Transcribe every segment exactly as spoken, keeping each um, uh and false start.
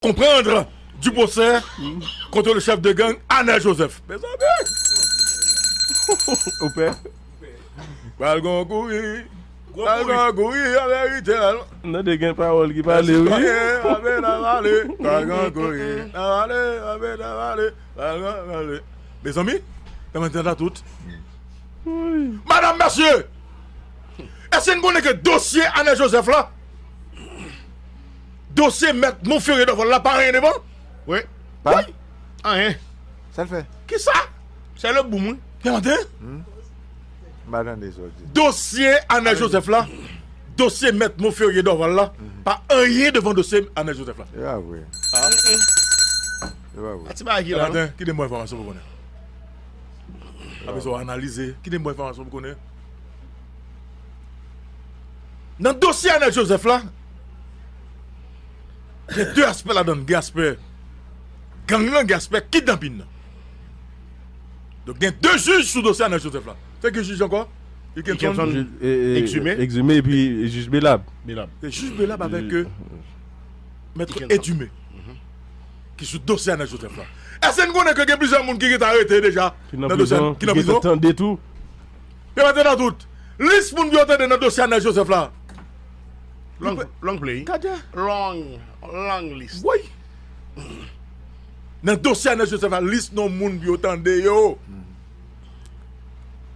comprendre du procès contre le chef de gang Anel Joseph. Mezanmi! Ou pè? Pral gon kouri. Pral gon kouri, an verite. Nan de gen pawòl ki pale, wi. Pral gon kouri. Pral gon kouri. Mezanmi, nan men tèt a tout. Madam, mesye, èske n konnen ke dosye Anel Joseph la, dosye mèt Monferrier Dorval la pa anyen devan? Wi. Pa? Wi. Anyen. Sa l fè? Kisa? Se le boum, wi. Tande? M pa tande sa w di. Dosye Anel Joseph la, dosye mèt Monferrier Dorval la, pa anyen devan dosye Anel Joseph la. E pa vre. E pa vre. Ati bagay ki la, non? Tande, kite m ba w enfòmasyon pou konnen. Apre sa, w analize. Kite m ba w enfòmasyon pou konnen. Nan dosye Anel Joseph la, gen de aspè ladan l. Gen aspè gang nan, gen aspè kidnapin nan. Donk, gen de jij sou dosye Anel Joseph la. Se ki jij ankò? Ikenson. Ikenson. Jij, e, e, Exumé. Exumé epi jij Belab. Belab. Se jij Belab avèk, e, mèt Ikenson. Edumé. Ki sou dosye Anel Joseph la. Èske n konnen ke gen plizyè moun ki gentan arete deja nan dosye a, ki nan prizon? Ki nan prizon? Ki gentan tande tou. Yo mete nan tout. Lis moun yo tande nan dosye Anel Joseph la. Long, long play. Gade. Long, long list. Woy. Nan dosye Anel Joseph la, lis non moun yo tande yo.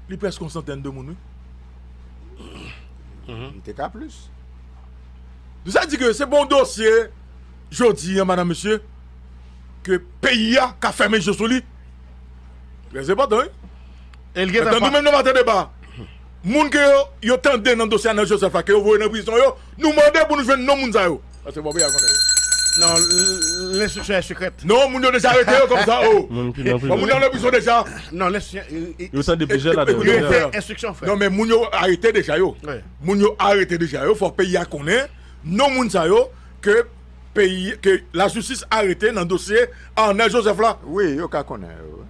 Li prèske yon santèn de moun, wi. Li te ka plis. Sa di ke se bon dosye, jodi a, madanm, mesye, ke peyi a ka fèmen je sou li. Trè enpòtan, wi. E l gentan. Tann nou menm nan maten deba. Moun ke yo, yo tande nan dosye Anel Joseph la, ke yo voye nan prizon yo, nou mande pou nou jwenn non moun sa yo. Paske bon, peyi a konnen yo. Non, l-, lenstriksyon è sekrèt. Non, moun yo deja arete yo konsa, o. Moun ki nan prizon. Bon, moun yo nan prizon deja. Non, lenstriksyon, e, e, yo tande plizyè ladan yo. Yo fè enstriksyon, frè. Non, men moun yo arete deja yo. Wi. Moun yo arete deja yo, fò peyi a konnen non moun sa yo ke peyi, ke lajistis arete nan dosye Arnel Joseph la. Wi, yo ka konnen yo.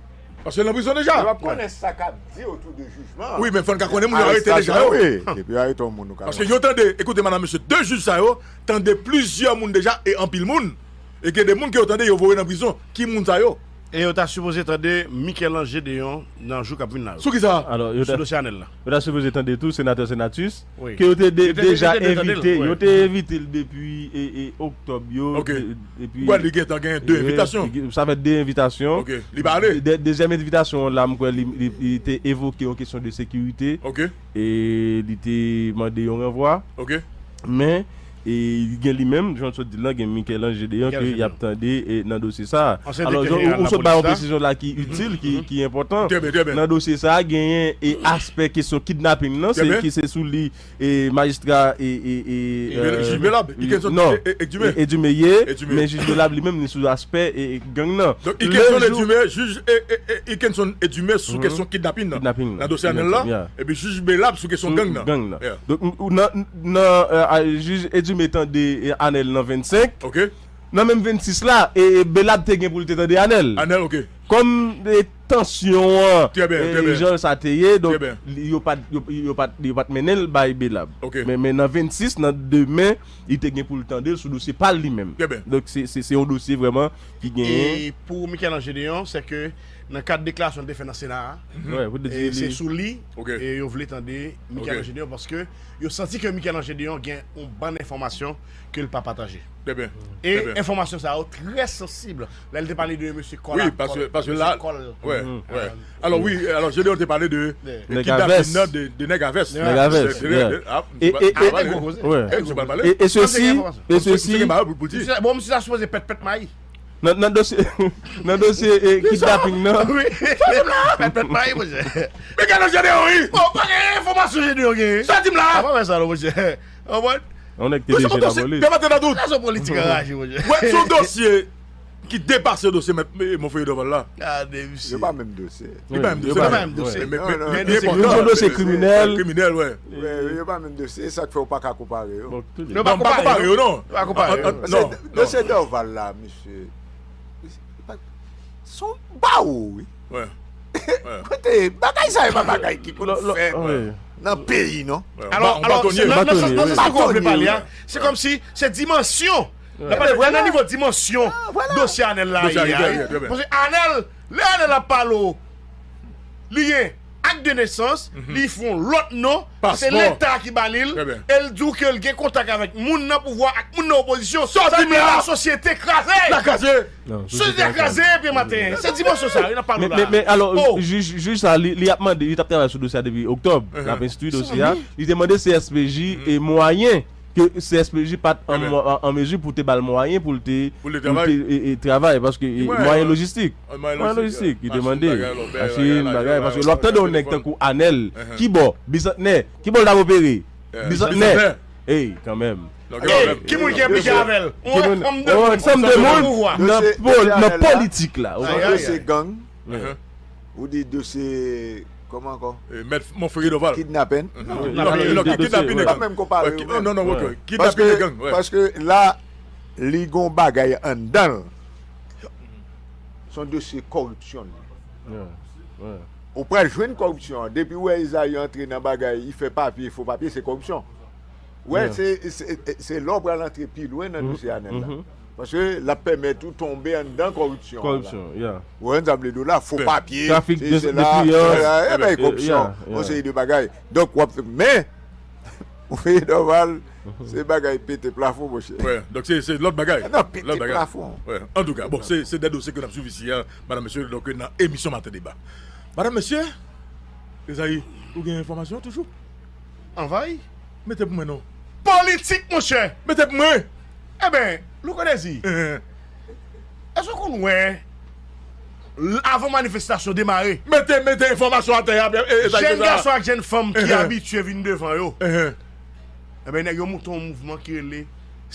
Paske l nan prizon deja. Yo ap konnen sa k ap di otou de jijman. Wi, men fò n ka konnen moun yo arete deja yo. Wi, depi yo arete yon moun, nou ka konnen. Paske yo tande, ekoute, madanm, mesye, de jij sa yo tande plizyè moun deja e anpil moun. E gen de moun ke yo tande yo voye nan prizon. Ki moun sa yo? E yo ta sipoze tande Michel-Ange Gédéon nan jou k ap vin la yo. Sou ki sa? Sou dosye Arnel la. Yo ta sipoze tande tou senatè Senatus, ke yo te deja envite, yo te envite l depi, e, e, oktòb yo. Ok. Epi, li gentan gen de envitasyon. Sa fè de envitasyon. Ok. Li pa ale. De-, dezyèm envitasyon an la, m kwè li, li, li te evoke yon kesyon de sekirite. Ok. E li te mande yon ranvwa. Ok. Men, e, gen li menm, jan w sot di l lan, gen Michel-Ange Gédéon ke y ap tande, e, nan dosye sa a. Alò, ou, ou sot bay yon presizyon la ki itil, ki, ki enpòtan. Nan dosye sa a, genyen, e, aspè kesyon kidnaping nan, se, ki se sou li, e, majistra, e, e, e, jij Belab, Ikenson, non, e, e, Edumé. E, Edumé ye, men jij Belab li menm, li sou aspè, e, e, gang nan. Donk, Ikenson Edumé, jij, e, e, e, Ikenson Edumé sou kesyon kidnaping nan. Nan dosye Arnel la, epi jij Belab sou kesyon gang nan. Gang nan. Donk, ou nan, nan, e, a, jij Edumé tande, e, Arnel nan vennsenk. Ok. Nan menm vennsis la, e, e, Belab te gen pou l te tande Arnel. Arnel, ok. Kòm, e, tansyon an, e, jan sa te ye, donk, li, yo pa t, yo, yo pa t, yo pa t mennen l bay Belab. Ok. Men, men nan vennsis, nan demen, li te gen pou l tande l sou dosye pa l li menm. Donk, se, se, se yon dosye vrèman ki genyen. E pou Michel-Ange Gédéon, se ke nan kad deklarasyon l te fè nan Sena a, e se sou li, e yo vle tande Michel-Ange Gédéon, paske yo santi ke Michel-Ange Gédéon gen yon bann enfòmasyon ke l pa pataje. E enfòmasyon sa yo trè sansib. Lè l te pale de mesye Kòl, wi, paske, paske la, mesye Kòl. Alò, wi, alò, Gédéon te pale de, de kidnaping nan, de, de nèg a vès. Nèg a vès, yeah. E, e, e, e, e sesi, e sesi. Bon, misye ta sipoze pèt, pèt mayi. Nan, nan dosye, nan dosye, e, kidnaping nan. Wi. Pèt, pèt mayi, monchè. Michel-Ange Gédéon, wi. Bon, pa gen enfòmasyon Gédéon gen. Sa di m la. Sa pa fè sa, non, monchè. Ou konprann? Yon nèg te deje lapolis. Sa se politik anraje, monchè. Wè, se yon dosye ki depase dosye mèt, e, Monferrier Dorval la. Gade misye. Yo pa menm dosye. Li pa menm dosye. Yo pa menm dosye. Men, men, men, men, se yon dosye kriminèl. Kriminèl, wè. Wè, yo pa menm dosye, sa k fè w pa ka konpare yo. Bon, m pa konpare yo, non. Pa konpare yo. Non, dosye Dorval la, misye. Se yon bawo, wi. Wè. Kote, bagay sa yo pa bagay ki konn fèt nan peyi, non. Alò, alò, nan, nan sans, nan sans ke w vle pale a, se kòmsi se dimansyon N ap pale nan nivo dimansyon dosye Anèl la ye a. Paske Anèl, lè Anèl ap pale w, li gen ak de nesans, li fè yon lòt non, se Leta ki ba li l, e l di w ke l gen kontak avèk moun nan pouvwa ak moun nan opozisyon. Sa vle di lasosyete kraze! Sosyete kraze depi maten. Se dimansyon sa wi n ap pale w la. Men alò, jij sa, li ap mande, li t ap travay sou dosye a depi oktòb. L ap enstwi dosye a. Li te mande C S P J e mwayen ke C S P J pa t an mezi pou te ba l mwayen pou l te travay, paske mwayen lojistik. Mwayen lojistik, li te mande machin, bagay, paske lè w ap tande yon nèg tankou Anèl, ki bò, Bizantnè, ki bò l t ap opere? Bizantnè. Ey, kanmenm. Ki moun ki enplike avè l? Yon ansanm de moun nan politik la. Dosye gang. Ou di dosye kòman ankò? Mèt Monferrier Dorval. Kidnaping. Non, non, kidnaping e gang. Pa menm konpare yo menm. Non, non, ok. Kidnaping e gang. Paske la, li gon bagay anndan l. Se yon dosye kòripsyon li. Ou pral jwenn kòripsyon an. Depi w wè Ezayi antre nan bagay, li fè papye, fo papye, se kòripsyon. Wè, se lè w pral antre pi lwen nan dosye Anèl la. Paske l ap pèmèt ou tonbe anndan kòripsyon an la. Ou konprann sa m vle di w la, fo papye, trafik de kliyan, e bay kòripsyon, yon seri de bagay. Donk, w ap, men, ou veye nòmal, se bagay pete plafon, monchè. Donk, se lòt bagay. Non, pete plafon. Antouka, bon, se de dosye ke n ap swiv isi a, madanm, mesye, donk, nan emisyon Maten Deba. Madanm, mesye, Ezayi, ou gen enfòmasyon toujou? Anvayi. Mete pou mwen non. Politik, monchè! Mete pou mwen! Enben, Louko Dezi, èske w konn wè, avan manifestasyon demare, mete, mete enfòmasyon atè a, Ezayi, jèn gason ak jèn fanm ki abitye vin devan yo, enben, nèg yo monte yon mouvman ki rele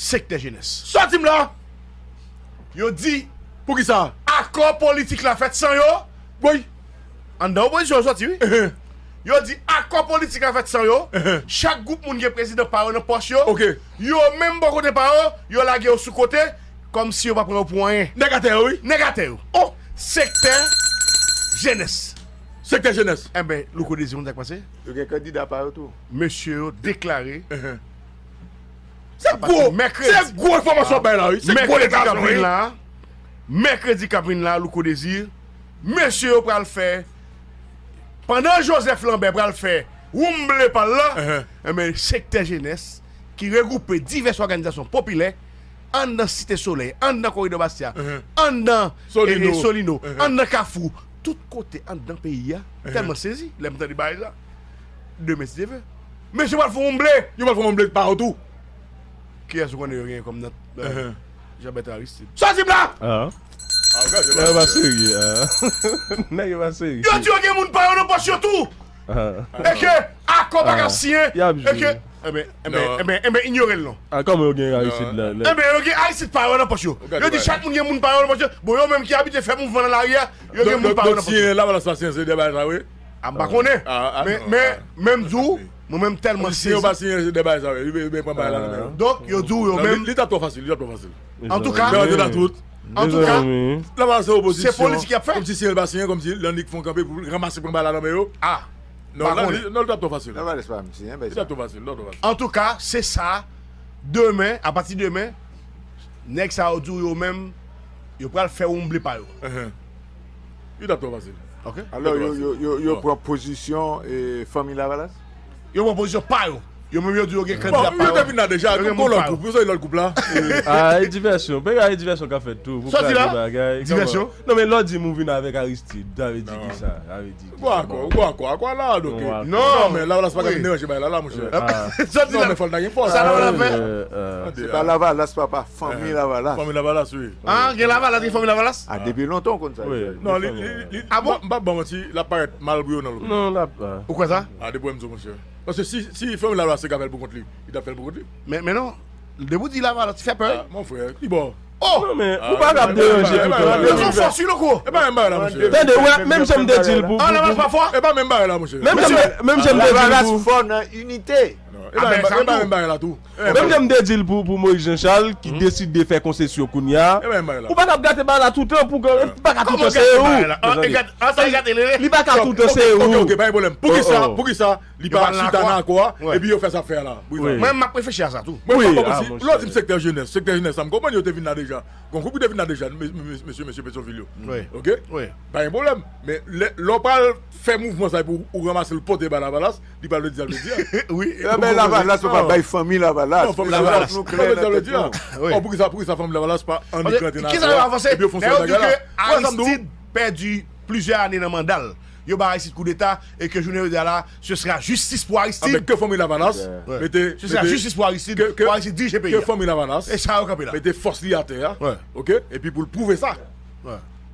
Sektè Jenès. Sòti m la! Yo di, poukisa? Akò politik la fèt san yo. Woy! Anndan opozisyon yo sòti, wi. Yo di akò politik la fèt san yo. Chak gwoup moun gen prezidan pa yo nan pòch yo. Yo menm bò kote pa yo, yo lage yo sou kote, kòmsi yo pa pran yo pou anyen. Nèg atè yo, wi. Nèg atè yo. Oh! Sektè Jenès. Sektè Jenès. Enben, Louko Dezi, konn sa k pase? Yo gen kandida pa yo tou. Mesye yo deklare Se gwo, se gwo enfòmasyon w bay la, wi. Se gwo deklarasyon, wi. Mèkredi k ap vin la, Louko Dezi, mesye yo pral fè, pandan Joseph Lambert pral fè woumble pa l la, enben, sektè jenès ki regwoupe divès òganizasyon popilè anndan Site Solèy, anndan Koridò Bastia, anndan Solino, anndan Kafou, tout kote anndan peyi a, tèlman sezi lè m tande bagay sa. Demen, si Dye vle. Mesye pral fè woumble. Yo pral fè woumble pa yo tou. Kiyès ou konnen yo genyen kòm nan Jean Bertrand Aristide? Sòti m la! Nèg yo pa serye. Nèg yo pa serye. Yo di yo gen moun pa yo nan pòch yo tou. E ke akò pa ka siyen. E ke, enben, enben, enben, enben, inyore l non. Kòman yo gen Aristide la? Enben, yo gen Aristide pa yo nan pòch yo. Yo di chak moun gen moun pa yo nan pòch yo. Bon, yo menm ki abitye fè mouvman nan lari a, yo gen moun pa yo nan pòch yo. Siyen, Lavalas pa siyen, se de bagay sa, wi. A, m pa konnen. Men, men, men m di w, mwen menm tèlman sezi. Si yo pa siyen, se de bagay sa, wi. Li ben pran bagay la nan men yo. Donk, yo di w yo menm. Li t ap twò fasil, li t ap twò fasil. Antouka, antouka, se politik y ap fè. Kòmsi siyen, li pa siyen, kòmsi l annik fè yon kanpe pou ranmase pran bagay la nan men yo. A, non, non, li t ap twò fasil. Lavalas pa siyen, li t ap twò fasil, li t ap twò fasil. Antouka, se sa, demen, apati demen, nèg sa yo di w yo menm, yo pral fè woumble pa yo. Li t ap twò fasil. Ok. Alò, yo, yo, yo, yo pran pozisyon, e, fanmi Lavalas? Yo pran pozisyon pa yo. Yo menm yo di yo gen kandida pa yo. Bon, yo te vin la deja, yo gen lòt gwoup, yo sòti lòt gwoup la. A, e divèsyon. Pega e divèsyon k ap fèt tou. Pou kraze bagay. Divèsyon? Non, men lè w di m ou vin avèk Aristide, sa vle di ki sa? Sa vle di ki sa? Ou akò, ou akò, akò la, donk. Non, men Lavalas pa ka vin deranje bagay la, la, monchè. Sa w di la? Non, men fò l ta gen fòs. Sa Lavalas fè? Se pa Lavalas, papa. Fanmi Lavalas. Fanmi Lavalas, wi. A, gen Lavalas, gen fanmi Lavalas? A, depi lontan w konn sa. Non, li, li, li, a bon? M p ap ba w manti, l ap parèt mal pou yo nan lòt. Non, l ap. Ou kwè sa? A, depi w wè m di w, monchè. Paske si, si fanmi Lavalas te ka fè l pou kont li, li t ap fè l pou kont li. Men, men non, depi w di Lavalas, li fè pè. A, mon frè, ki bò? Oh! Non, men, ou pa ka ap deranje tout tan. Yo son fòs, wi, Louko. E pa menm bagay la, monchè. Tande, wè, menm jan m te di l pou, pou, pou. A, Lavalas pa fò? E pa menm bagay la, monchè. Menm jan m te, menm jan m te di l pou. Lavalas fò nan inite. Non, e pa menm bagay la tou. Menm jan m te di l pou, pou Moïse Jean Charles, ki deside fè konsesyon kounye a, ou pa t ap gate bagay la toutan pou ke, li pa ka toutan se ou. Li pa ka toutan se ou. Ok, ok, pa gen pwoblèm. Poukisa, poukisa li pa chita nan akò a, epi yo fè sa fè a la? Mwen, m ap reflechi a sa tou. Mwen, m pa konprann si, lè w di m sektè jenès, sektè jenès la, m konprann yo te vin la deja. Gon gwoup ki te vin la deja, mesye, mesye Petyonvil yo. Ok? Pa gen pwoblèm. Men lè, lè w pral fè mouvman sa epi ou ranmase l pote bay Lavalas, li pral vle di sa l vle di a. Wi, men Lavalas, ou pa bay fanmi Lavalas. Non, fanmi Lavalas. Nou klè nan tèt nou. Oh, poukisa, poukisa fanmi Lavalas pa annik rantre nan akò a? Epi yo fè yon sèl bagay la. Wè sa m di w? Aristide pèdi plizyè ane nan manda l. Yo ba Aristide koudeta e ke jounen jodi a la, ce sera justice pour Aristide. Anben ke fanmi Lavalas mete, ce sera justice pour Aristide, pour Aristide dirije peyi a. Ke fanmi Lavalas mete fòs li atè a, ok, epi pou l pwouve sa.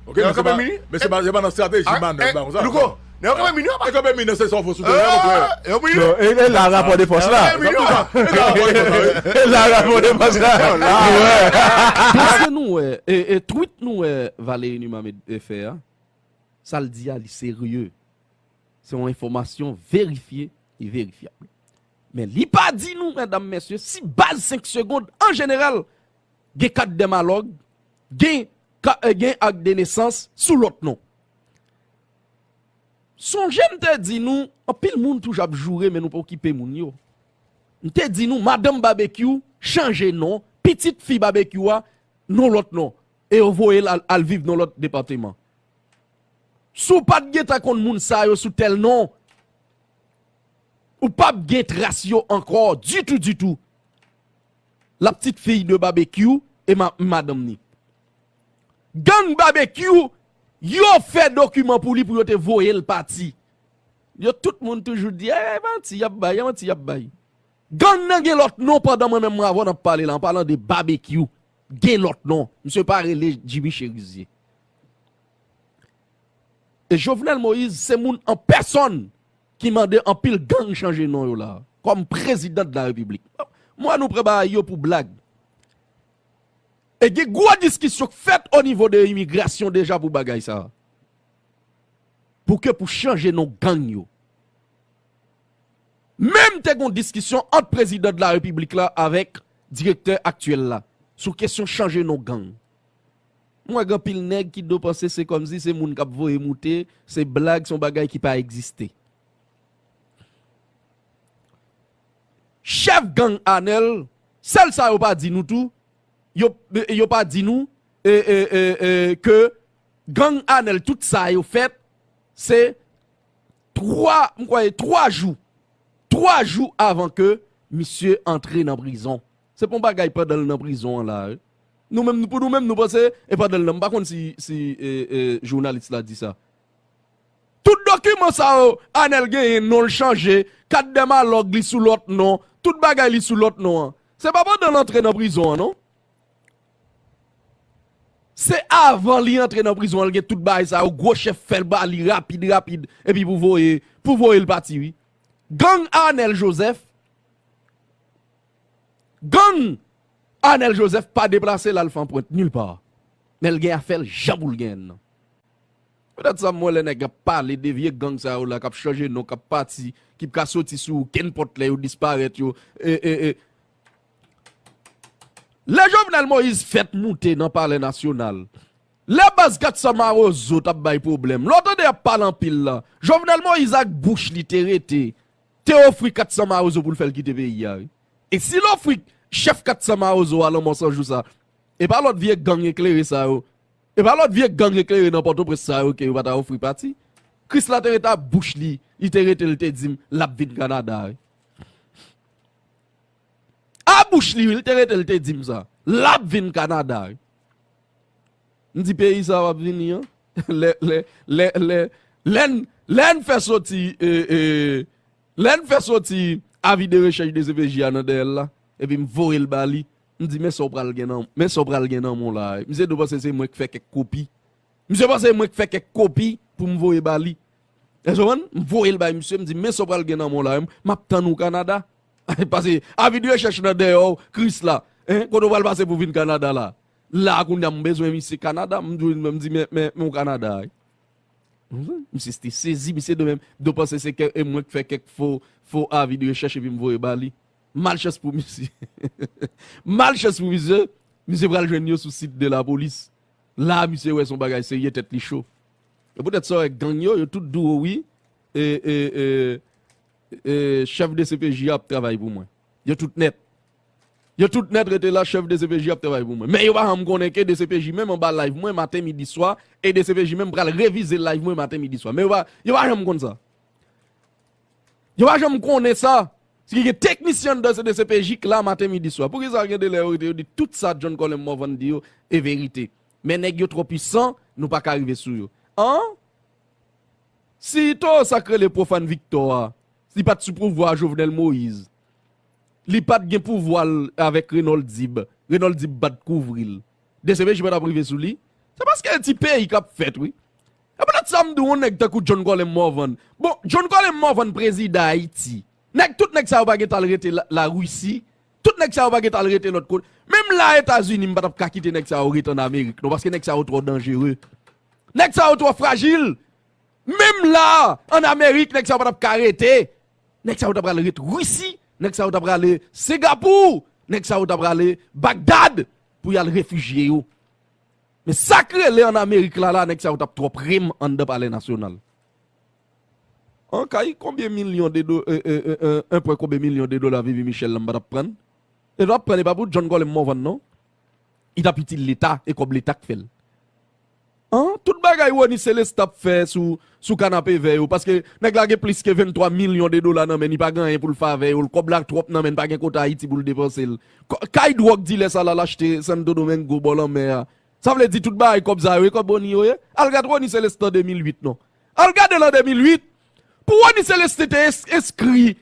Ok, men se pa, men se pa, se pa nan estrateji manèv la konsa. Louko, nèg yo kanpe mini yo pa. E kanpe mini se sa w fè sou teren an, monchè. Yo mini. Non, e, e la rapò defans la. E la rapò defans la. Paske nou wè, e, e tweet nou wè Valéry Numa met, e fè a, sa l di a, li serye. Se yon enfòmasyon verifye e verifyab. Men li pa di nou, medam, mesye, si baz senk segonn, an jeneral, gen kat dèmalòg, gen ka, eh, gen ak de nesans sou lòt non. Sonje m te di nou, anpil moun toujou ap joure, men nou pa okipe moun yo. M te di nou, madanm Babekyou chanje non, pitit fi Babekyou a, non lòt non. E yo voye l al, al viv nan lòt depatman. Si w pa t gentan konn moun sa yo sou tèl non, ou p ap gen tras yo ankò ditou, ditou. La petite fille de Babekyou e ma-, madanm ni. Gang Babekyou, yo fè dokiman pou li pou yo te voye l pati. Yo tout moun toujou di, eh, manti y ap bay, manti y ap bay. Gang nan gen lòt non pandan mwen menm mwen avè w n ap pale la, an palan de Babekyou. Gen lòt non. Misye pa rele Jimmy Cherizier. E Jovenel Moïse se moun an pèsòn ki mande anpil gang chanje non yo la, kòm prezidan de la repiblik. Mwen nou pran bagay yo pou blag. E gen gwo diskisyon k fèt o nivo de imigrasyon deja pou bagay sa. Pou ke pou chanje non gang yo. Menm te gon diskisyon ant prezidan de la repiblik la avèk direktè aktyèl la sou kesyon chanje non gang. Mwen gen anpil nèg ki do panse se kòmsi se moun k ap voye moute, se blag, se yon bagay ki pa egziste. Chèf gang Anèl, sèl sa yo pa di nou tou, yo, yo pa di nou, e, e, e, e, ke gang Anèl, tout sa yo fèt, se twa, m kwè, twa jou, twa jou avan ke misye antre nan prizon. Se pa yon bagay pandan l nan prizon an la, wi. Nou menm, pou nou menm, nou panse, e pandan l nan, m pa konn si, si, e, e, jounalis la di sa. Tout dokiman sa yo, Anèl genyen, non l chanje, kat dèmalòg li sou lòt non, tout bagay li sou lòt non an. Se pa pandan l antre nan prizon an, non. Se avan li antre nan prizon an, l gen tout bagay sa yo, gwo chèf fè l ba li rapid, rapid, epi pou voye, pou voye l pati, wi. Gang Anèl Joseph, gang Anèl Joseph pa deplase l al fè anprent nil pa. Men l gen afè l jan pou l genyen l nan. Petèt sa m wè lè nèg ap pale de vye gang sa yo la, k ap chanje non, k ap pati, ki ka soti sou kenpòt lè yo disparèt yo. E, e, e. Lè Jovenel Moïse fèt moute nan Palè Nasyonal, lè baz kat san Mawozo t ap bay pwoblèm, lè w tande y ap pale anpil la, Jovenel Moïse ak bouch li te rete, te ofri kat san Mawozo pou l fè l kite peyi a, wi. E si l ofri chèf kat san Mawozo a Lanmò San Jou sa, e pa lòt vye gang eklere sa yo, e pa lòt vye gang eklere nan Pòtoprens sa yo ke yo pa ta ofri pati. Krisla te rete a bouch li, li te rete, l te di m l ap vin Kanada, wi. A bouch li, wi, l te rete, l te di m sa. L ap vin Kanada, wi. M di peyi sa w ap vini an. Lè, lè, lè, lè, lè n, lè n fè soti, e, e, lè n fè soti avi de rechèch de C P J a nan dèyè l la, epi m voye l ba li, m di, men sa w pral gen nan, men sa w pral gen nan men w la, wi. Misye dwe panse se mwen k fè kèk kopi. Misye panse mwen k fè kèk kopi pou m voye ba li. Èske w konprann? M voye l bay misye, m di, men sa w pral gen nan men w la, wi, m ap tann ou Kanada. Pase avi de rechèch nan dèyè w, Krisla. Hein? Kote w pral pase pou vin Kanada la? La, kounye a, m bezwen misye Kanada, m di, m di, men, men, men w Kanada, wi. Misye te sezi, misye de menm. Do panse se kè, e mwen k fè kèk fo, fo avi de rechèch epi m voye ba li. Malchans pou misye. Malchans pou misye. Misye pral jwenn yo sou sit de lapolis. La, misye wè se yon bagay serye, tèt li cho. E poutèt sa, wè, gang yo, yo tout dou, wi. E, e, e, e, chèf de C P J ap travay pou mwen. Yo tout nèt. Yo tout nèt rete la, chèf de C P J ap travay pou mwen. Men yo pa janm konnen ke de C P J menm anba live mwen maten, midi, swa, e de C P J menm pral revize live mwen maten, midi, swa. Men yo pa, yo pa janm konn sa. Yo pa janm konnen sa. Si gen teknisyen anndan de C P J k la maten, midi, swa. Poukisa gen de lè yo rete, yo di tout sa John Colin Morvan di yo e verite. Men nèg yo twò pwisan, nou pa ka rive sou yo. An? Si Toro sa k rele Profane Victor a, li pa t sou pouvwa Jovenel Moïse, li pa t gen pouvwa l avèk Renold Dib, Renold Dib pa t kouvri l, de C P J pa t ap rive sou li, se paske ti peyi k ap fèt, wi. E poutèt sa m di w, yon nèg tankou John Colin Morvan. Bon, John Colin Morvan prezidan Ayiti. Nèg, tout nèg sa yo pa gen t al rete la, Larisi. Tout nèg sa yo pa gen t al rete lòt kote. Menm la Etazini, m pa t ap ka kite nèg sa yo rete ann Amerik, non, paske nèg sa yo twò danjere. Nèg sa yo twò frajil. Menm la, ann Amerik, nèg sa yo pa t ap ka rete. Nèg sa yo ta pral ret Risi, nèg sa yo ta prale Sengapou, nèg sa yo ta prale Bagdad pou y al refijye yo. Men sa k rele ann Amerik la, la, nèg sa yo t ap twò pre m anndan Palè Nasyonal. An kay, konbyen milyon de do, e, e, e, e, en pwen konbyen milyon de dola Vivi Michel la m pa t ap pran? E l ap pran, e pa pou John Colin Morvan, non. Li t ap itil Leta, e kòb Leta k fè l. An, tout bagay Rony Celestin ap fè sou, sou kanapevè yo, paske nèg la gen plis ke venntwa milyon de dola nan men, li pa gen anyen pou l fè avè yo, kòb la twòp nan men, pa gen kote Ayiti pou l depanse l. Kò-, kay dwòg dilè sa la, l achte Santo Domingo bò lanmè a. Sa vle di tout bagay kòb sa yo, e kòb Rony yo ye? Al gad Rony Celestin de mil uit, non. Al gade l an de mil uit. Pou Rony Celestin te ens-, enskri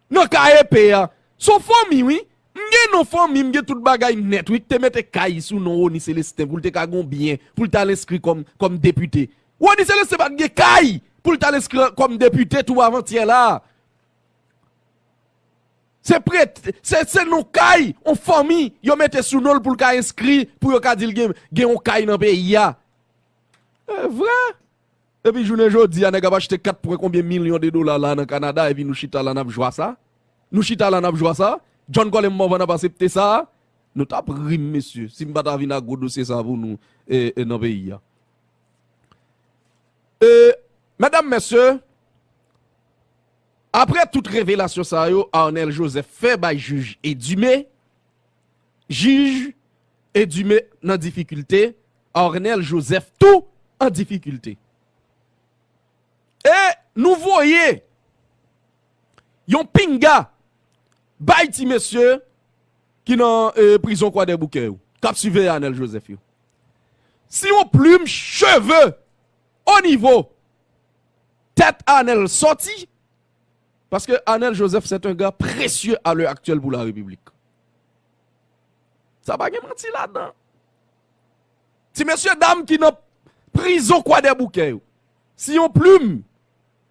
nan K E P a. Se yon fanmi, wi. M gen non fanmi, m gen tout bagay nèt, wi, ki te mete kay sou non Rony Celestin pou l te ka gon byen, pou l t al enskri kòm, kòm depite. Rony Celestin pa t gen kay pou l t al enskri kòm depite tou avantyè la. Se prete, se, se non kay, yon fanmi, yo mete sou non l pou l ka enskri, pou yo ka di l gen, gen yon kay nan peyi a. E vre. Epi jounen jodi a, nèg ap achte kat pwen konbyen milyon de dola la nan Kanada, epi nou chita la n ap jwa sa. Nou chita la n ap jwa sa. John Colin Morvan ap asepte sa. Nou t ap ri m, mesye, si m pa ta vin ak gwo dosye sa pou nou, e, e, nan peyi a. E, medam, mesye, apre tout revelasyon sa yo Arnel Joseph fè bay jij Edumé, jij Edumé nan difikilte, Arnel Joseph tou an difikilte. E nou voye yon pinga bay ti mesye ki nan, e, prizon Kwadèboukè yo, k ap siveye Arnel Joseph yo. Si yon plim cheve o nivo tèt Arnel sòti, paske Arnel Joseph, c'est un gars précieux à l'heure actuelle pour la République. Sa pa gen manti ladan. Ti mesye dam ki nan prizon Kwadèboukè yo, si yon plim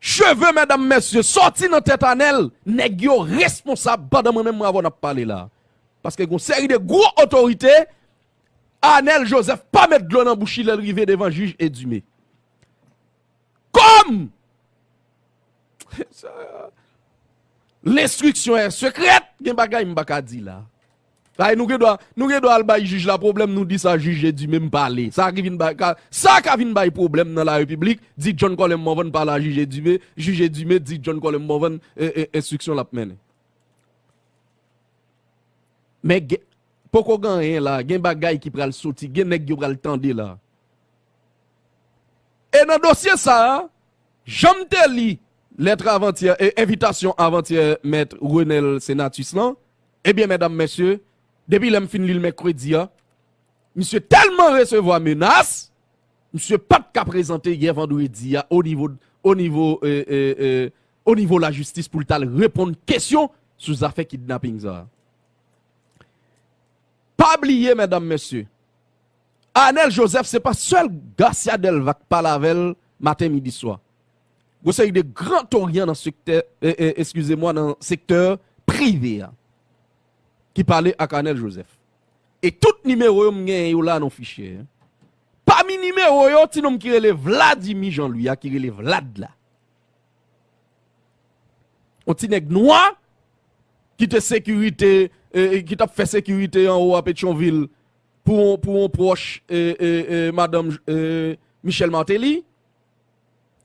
cheve, medam, mesye, sòti nan tèt Arnel, nèg yo responsab pandan mwen menm mwen avè w n ap pale la. Paske gon seri de gwo otorite, Arnel Joseph pa met dlo nan bouch li lè l rive devan jij Edumé. Kòm l'instruction est secrète, gen bagay m pa ka di la. Ay, nou gen dwa, nou gen dwa al bay jij la pwoblèm, nou di sa jij Edumé m pale. Sa ki vin bay, ka, sa ka vin bay pwoblèm nan la repiblik, di John Colin Morvan pale a jij Edumé, jij Edumé di John Colin Morvan, e, e, enstriksyon l ap mennen. Men gen, poko gen anyen la, gen bagay ki pral soti, gen nèg yo pral tande la. E nan dosye sa a, jan m te li lèt avantyè, e, envitasyon avantyè mèt Renel Senatus lan, ebyen, medam, mesye, depi lè m fin li l mèkredi a, misye tèlman resevwa menas, misye pa t ka prezante yè vandredi a o nivo, o nivo, e, e, e, o nivo lajistis pou l t al reponn kesyon sou zafè kidnaping sa a. Pa bliye, medam, mesye, Arnel Joseph se pa sèl Garcia Delva k pale avè l maten, midi, swa. Gon seri de gran tonyan nan sektè, e, e, eskize mwa, nan sektè prive a ki pale ak Arnel Joseph. E tout nimewo yo m genyen yo la nan fichye. Pa Pami nimewo yo, ti nonm ki rele Vladimir Jean-Louis a, ki rele Vlad la. Yon ti nèg nwa ki te sekirite, e, e, ki t ap fè sekirite anwo a Petyonvil pou, pou yon pwòch, e, e, e, madanm, e, Michel Martelly.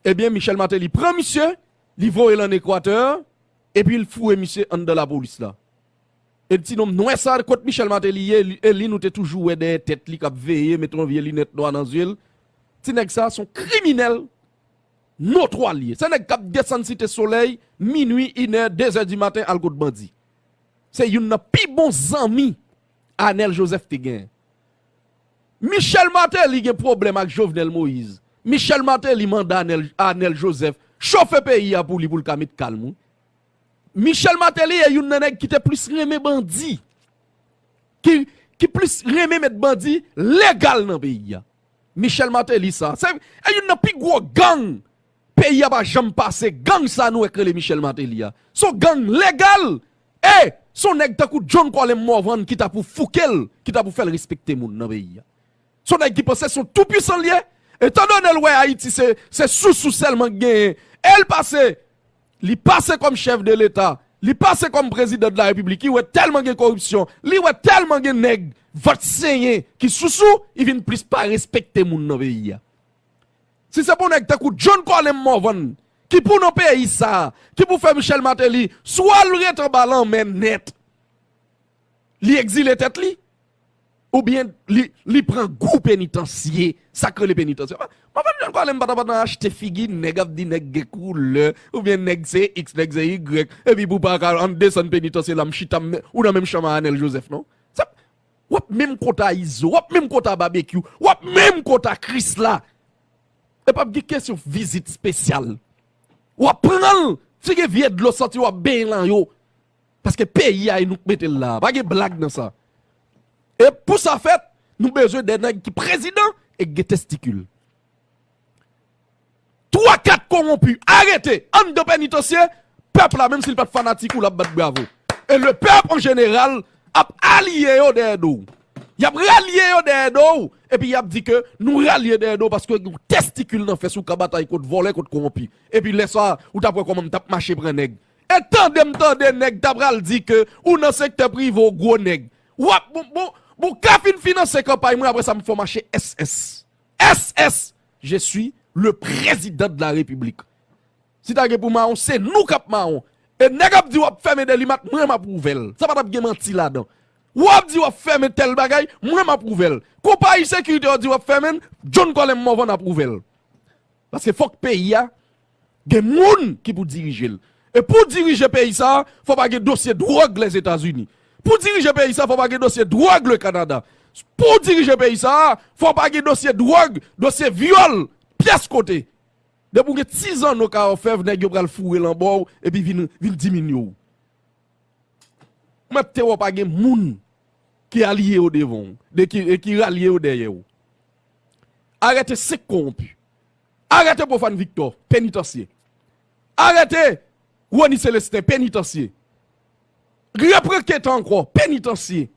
Ebyen, Michel Martelly pran misye, li voye l ann Ekwatè, epi l foure misye anndan lapolis la. E ti nonm nwè sa, kot Michel Martelly ye, li, e li nou te toujou wè dèyè tèt li k ap veye, mete yon vye linèt nwa nan zye l. Ti nèg sa, se yon kriminèl notwa li ye. Se nèg k ap desann Site Solèy, minwi, inè, dezè di maten, al kot bandi. Se youn nan pi bon zanmi Anèl Joseph te gen. Michel Martelly gen pwoblèm ak Jovenel Moïse. Michel Martelly mande Anèl, Anèl Joseph chofe peyi a pou li, pou l ka met kalm, wi. Michel Martelly e youn nan nèg ki te plis renmen bandi, ki, ki plis renmen met bandi legal nan peyi a. Michel Martelly sa, se e youn nan pi gwo gang peyi a pa janm pase. Gang sa nou wè k rele Michel Martelly a, se yon gang legal. E se yon nèg tankou John Colem Morvan ki ta pou fouke l, ki ta pou fè l respekte moun nan peyi a. Se yon nèg ki panse se yon toupwisan l ye. Etandone l wè Ayiti se, se sousou sèlman k genyen, e l pase, li pase kòm chèf de Leta, li pase kòm prezidan de la Repiblik, li wè tèlman gen koripsyon, li wè tèlman gen nèg vant senyen ki sousou, li vin plis pa respekte moun nan peyi a. Si se pou nèg tankou John Colem Morvan ki pou nan peyi sa, ki pou fè Michel Martelly swa l ret anba lanmè nèt, li egzile tèt li, oubyen li, li pran gou penitansye, sa k rele penitansye. Mwen, mwen, John Colem pa ta, pa ta achte figi nèg, ap di nèg gen koulè, oubyen nèg se X, nèg se Y, epi pou pa ka ann desann penitansye la, m chita m, ou nan menm chanm a Anèl Joseph, non? Sa, w ap menm kont a Izo, w ap menm kont a Babekyou, w ap menm kont a Krisla. E p ap gen kesyon vizit espesyal. W ap pran l, si gen vye dlo santi w ap benyen lan yo. Paske peyi a e nou k mete l la. Pa gen blag nan sa. E pou sa fèt, nou bezwen de nèg ki prezidan e k gen testikil. Twa, kat kowonpi arete anndan penitansye, pèp la, menm si l pa t fanatik ou, l ap bat bravo. E le pèp an jeneral ap aliye yo dèyè do w. Y ap ralye yo dèyè do w, epi y ap di ke nou ralye dèyè do w paske w gen yon testikil nan fès ou, ka batay kont vòlè, kont kowonpi. Epi lè sa a, ou t ap wè kòman m t ap mache pran nèg. E tande m tande nèg ta pral di ke ou nan sektè prive, w gwo nèg. W ap, bon, bon, bon, ka fin finanse kanpay mwen, apre sa m fè w mache S S. S S, je suis le président de la République. Si ta gen pou mawon, se nou k ap mawon. E nèg ap di w ap fèmen Delimat, mwen m ap ouvè l. Sa pa t ap gen manti ladan. W ap di w ap fèmen tèl bagay, mwen m ap ouvè l. Konpayi sekirite w di w ap fèmen l, John Colem Morvan ap ouvè l. Paske fòk peyi a gen moun ki pou dirije l. E pou dirije peyi sa a, fò pa gen dosye dwòg Lèzetazini. Pou dirije peyi sa a, fò pa gen dosye dwòg le Kanada. Pou dirije peyi sa a, fò pa gen dosye dwòg, dosye vyòl, pyès kote. Depi w gen ti zanno ka òfèv, nèg yo pral foure l anba w, epi vin, vin diminye w. Mwen te wè w pa gen moun ki aliye yo devan w, de ki, e ki ralye yo dèyè w. Arete senk kowonpi. Arete Profane Victor, penitansye. Arete Rony Célestin, penitansye. Repran Keta ankò, penitansye.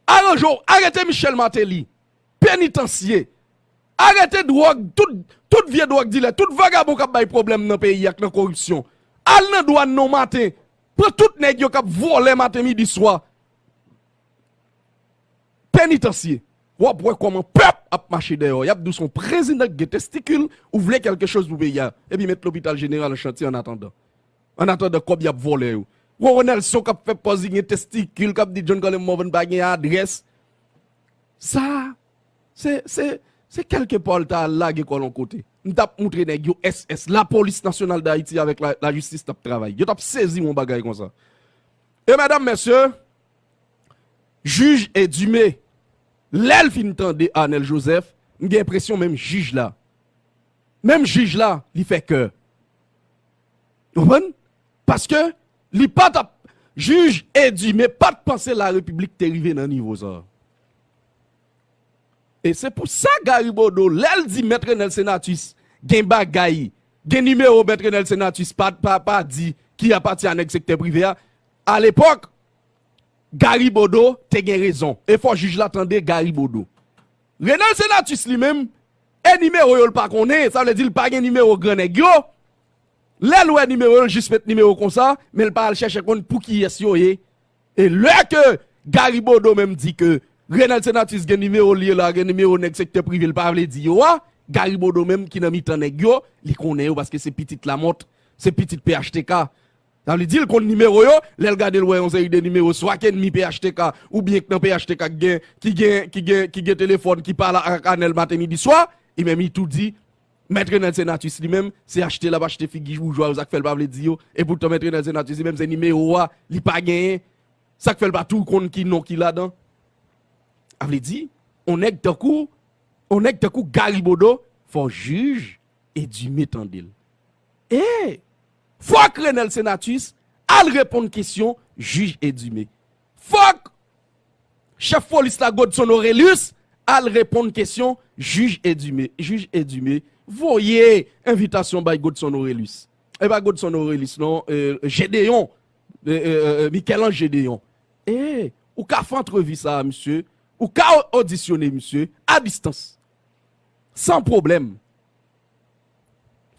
Aranje w, arete Michel Martelly, penitansye. Arete dwòg, tout, tout vye dwòg dilè, tout vagabon k ap bay pwoblèm nan peyi ak nan koripsyon. Al nan dwàn non maten, pran tout nèg yo k ap vòlè maten, midi, swa. Penitansye. W ap wè kòman pèp ap mache dèyè w. Y ap di w se yon prezidan ki gen testikil, ou vle kèlke choz pou peyi a. Epi met lopital jeneral an chantye annatandan. Annatandan kòb y ap vòlè yo. Wè Nelson k ap fè pòz li gen testikil, k ap di John Colem Morvan pa gen adrès. Sa, se, se, se kèlke pa w ta al lage kò l yon kote. M t ap moutre nèg yo S S, Lapolis Nasyonal d Ayiti avèk la, lajistis t ap travay. Yo t ap sezi yon bagay konsa. E medam, mesye, jij Edumé, lè l fin tande Anèl Joseph, m gen enpresyon menm jij la, menm jij la, li fè kè. Ou konprann? Paske li pa t ap, jij Edumé pa t panse Larepiblik te rive nan nivo sa. E se pou sa Gary Bodeau, lè l di Mèt Renel Senatus gen bagay, gen nimewo Mèt Renel Senatus pa, pa, pa di ki apati a nèg sektè prive a, alepòk, Gary Bodeau te gen rezon. E fò jij la tande Gary Bodeau. Renald Senatus li menm, e nimewo yo l pa konnen, sa vle di l pa gen nimewo gran nèg yo. Lè l wè nimewo yo, l jis met nimewo konsa, men l pa al chèche konn pou kiyès yo ye. E lè ke Gary Bodeau menm di ke Renald Senatus gen nimewo li la, gen nimewo nèg sektè prive l pa vle di yo a, Gary Bodeau menm ki nan mitan nèg yo, li konnen yo paske se pitit Lamothe, se pitit P H T K. Sa vle di l konn nimewo yo, lè l gade l wè yon seri de nimewo, swa k ennmi P H T K, oubyen k nan P H T K k gen, ki gen, ki gen, ki gen telefòn, ki pale ak Anèl maten, midi, swa, e menm li tou di, Mèt Renald Senatus li menm, se achte l ap achte figi boujwa yo, sa k fè l pa vle di yo. E poutan Mèt Renald Senatus li menm, se nimewo a, li pa genyen. Sa k fè l pa tou konn ki non ki ladan. A vle di, on nèg tankou, on nèg tankou Gary Bodeau, fò jij Edumé tande l. E fòk Renald Senatus al reponn kesyon jij Edumé. Fòk chèf polis la, Godson Orélus, al reponn kesyon jij Edumé. Jij Edumé voye envitasyon bay Godson Orélus. E pa Godson Orélus, non, e, Gédéon, e, e, e, Michel-Ange Gédéon. E ou ka fè antrevi sa a, misye. Ou ka o-, odisyone misye a distans. San pwoblèm.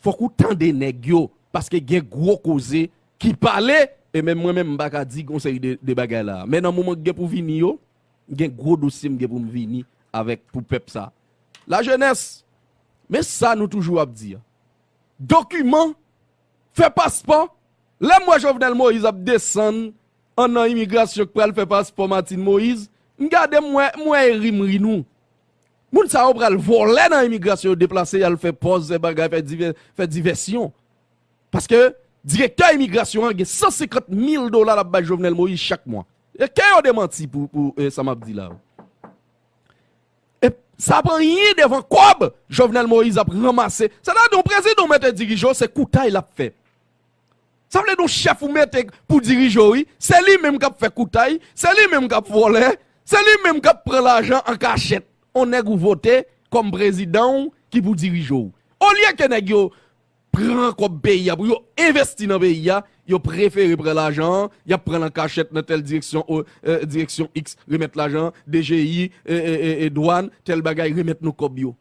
Fòk ou tande nèg yo, paske gen gwo koze ki pale, e menm mwen menm m pa ka di yon seri de, de bagay la. Men nan moman k gen pou vini yo, gen gwo dosye m gen pou m vini avèk pou pèp sa. Lajenès, men sa nou toujou ap di a. Dokiman, fè paspò. Lè m wè Jovenel Moïse ap desann an nan imigrasyon k pral fè paspò Martine Moïse, m gade m wè, m wè e ri m ri nou. Moun sa yo pral vòlè nan imigrasyon, yo deplase, y al fè pòz, fè bagay, fè divè-, fè divèsyon. Paske direktè imigrasyon an gen san senkant mil dola l ap bay Jovenel Moïse chak mwa. E ke yo demanti pou, pou, e, sa m ap di la yo. E sa pa anyen devan kòb Jovenel Moïse ap ranmase. Sa ta di yon prezidan ou mete dirije w, se koutay l ap fè. Sa vle di yon chèf ou mete pou dirije w, wi. Se li menm k ap fè koutay, se li menm k ap vòlè, se li menm k ap pran lajan an kachèt. On nèg ou vote kòm prezidan w ki pou dirije w. Olye ke nèg yo pran kòb peyi a, pou yo envesti nan peyi a, yo prefere pran lajan an, y ap pran l an kachèt nan tèl direksyon, o, e, direksyon X, remèt lajan an, D G I, e, e, e, e, dwàn, tèl bagay, remèt nou kòb yo.